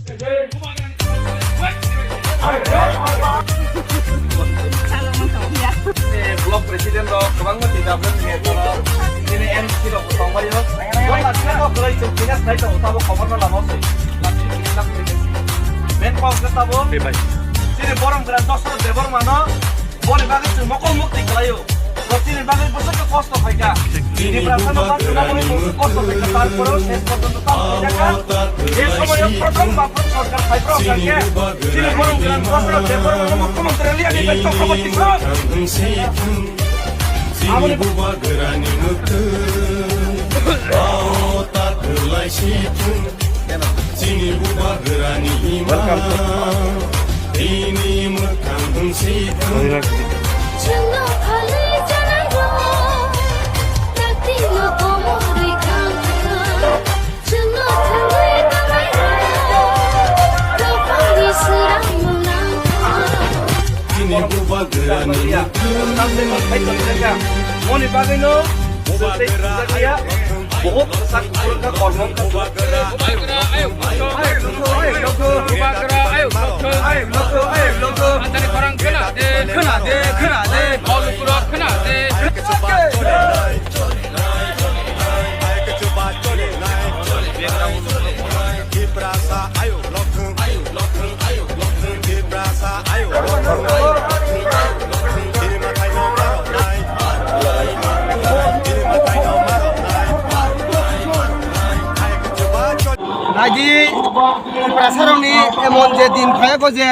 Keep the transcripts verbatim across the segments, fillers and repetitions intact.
Block president rok kwbangma twi tablet ni toro tini M C rok tongbaio. Bo lachi no kwrwi chwng tini snai tongo, tabo khobor no lama se. Main kok khe tabo. Tini borom gran Dosrot Debbarma no boni bagwi chwng mokol mukti khlaio. Bo chini bagwi bwswk khe kosto khaikha. Tiprasa no bangkha boni bwswk kosto khaikha, tarpore o ses porjonto tamo khaijak kha. Je somoio prothom baphup sorkar phaiphru wngkha khe chini borom gran Dosrot Debbarma no mukhyamantri liya ni bai Chakraborty bro. Aboni bubagrani mwkhwtwng, o ta kwlai si thung. Chini bubagrani imang, tini mwkhang hwnsi thang. Chwngno phalwi chanairok, taktino komorwi thang. Chwngno thangwi tanairok, dophani swrangno nangkha. Chini bubagrani mwkhwtwng. Moni bagwino, bubagrani Bubagra ayuk nokthung. Bubagra ayuk nokthung. Bubagra ayuk nokthung. Ayuk nokthung, ayuk nokthung. Antani khorang khna de. Khna de, khna de. Maulipurat khna de. Tiprasa ayuk nokthung. Tiprasa ayuk nokthung. Tini mathai no marok nai. Naidi, Tiprasarokni emon je din phayago je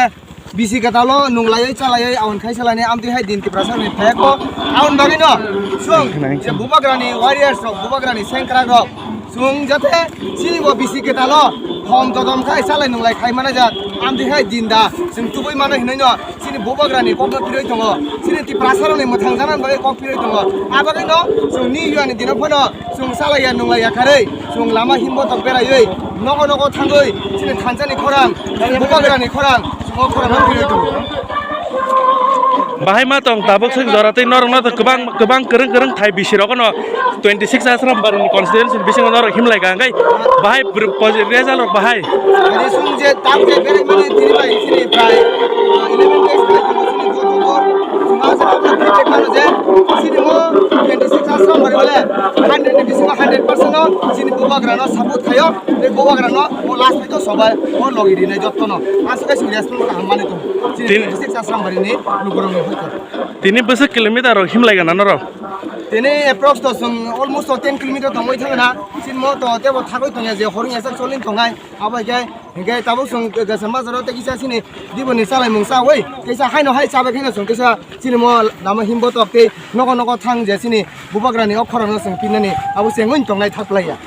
bisi kwtalo nunglaiwi chalaiwi awan khai salani amtwi hai din Tiprasarokni phayago. Awan bagwino chwng je bubagrani warriors rok, bubagrani sengkrak rok, chwng jate chini bo bisi kwtalo hom jodom khai chalai nunglai khai mana jak amtwi hai din da chwng tubui mano hinwi no. Chini bubagrani kokno pirwi tongo, chini Tiprasarokni mwthang janani bagwi kok pirwi tongo. A bagwino chwng ni yuani dino phano chwng chalaiya nunglaiya kharwi chwng lama himbotok beraiwi nogo nogo thangwi chini thansani khorang, chini bubagrani khorang, chwng o khorang no pirwi tongo. Bahai ma tong tabuk swk jora tei norok no kwbang kwbang kwrwng kwrwng thai bisi rok no twenty six Asrambari ni constituency bisingo norok himlai ka hwnkhe bahai br-, posi-, result rok bahai. Ani sung je tak je berai mani tini bai sini prai, ah, eleven days bai tini sini joto kor sung asa kor feedback mano je sini mo twenty six Asrambari bole hundred ni bisingo hundred percent no sini bubagra no support khayo, tei bubagra no o last bai to sobai o logi rinai jotto no aswk kaisa response kaham mani tong sini Tin- twenty six Asrambari ni lukurok ni hoito. Tini bwswk kilometer rok himlai gana norok? Tini approx to chwng almost to ten kilometer tongwi thangna. Chini mo to tebo thagwi tongya je horong esak cholin tongnai. Abo hai khe hinkhe tabuk chwng Gasa Majaro tei kisa chini diboni chalaimung chawi. Kisa haino hai chabai kheno chwng kisa chini mo lama himbotok tei nogo nogo thang je chini bubagrani o khorang no chwng pinani. Abo chengwi tongnai thak plaiya.